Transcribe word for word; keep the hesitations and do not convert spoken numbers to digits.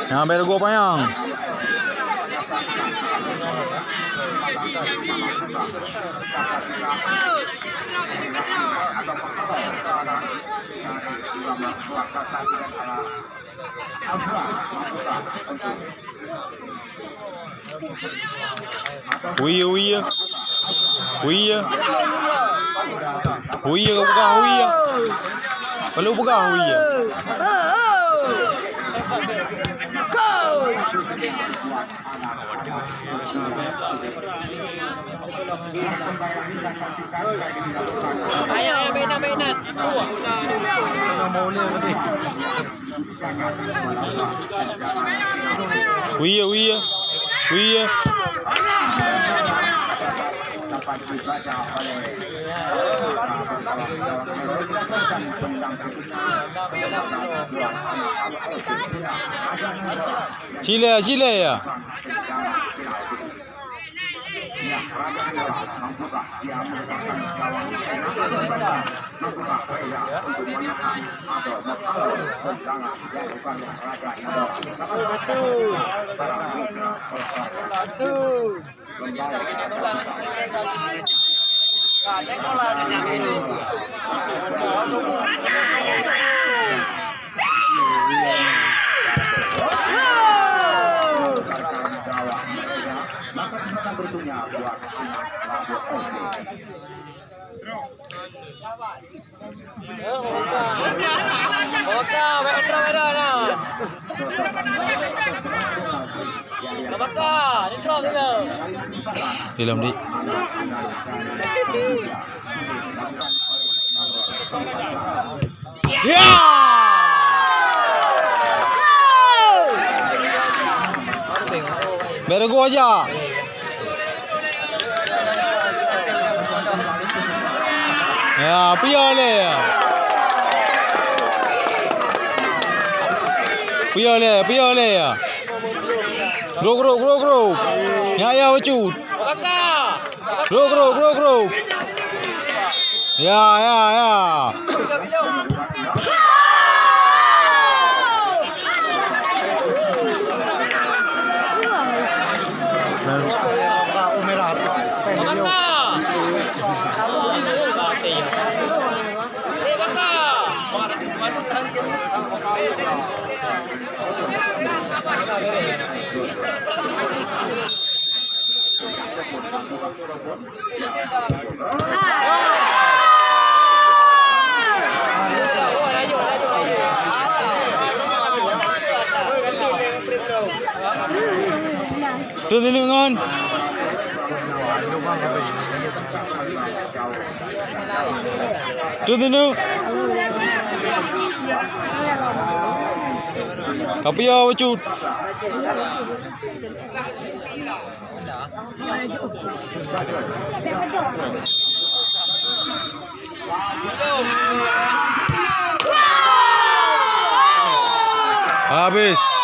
Nyang bèk teugok panyang. Wie, wie. Wie. Wie, ka peugah wie. Ka lheueh peugah wie. Ayo, ayo, mainan, mainan. Wie, wie, wie. Cilèe, cilèe ya. Di dalam, Dik. Ya! Bèk teugok aja. Ya, piôh lé. Piôh lé, piôh lé. Grob, grob, grob, grob. Ya, ya, bacut. Grob, grob, grob, grob. Ya, ya, ya. Terus ini ngon. Terus ini. Tapi ya, bacut. Habis.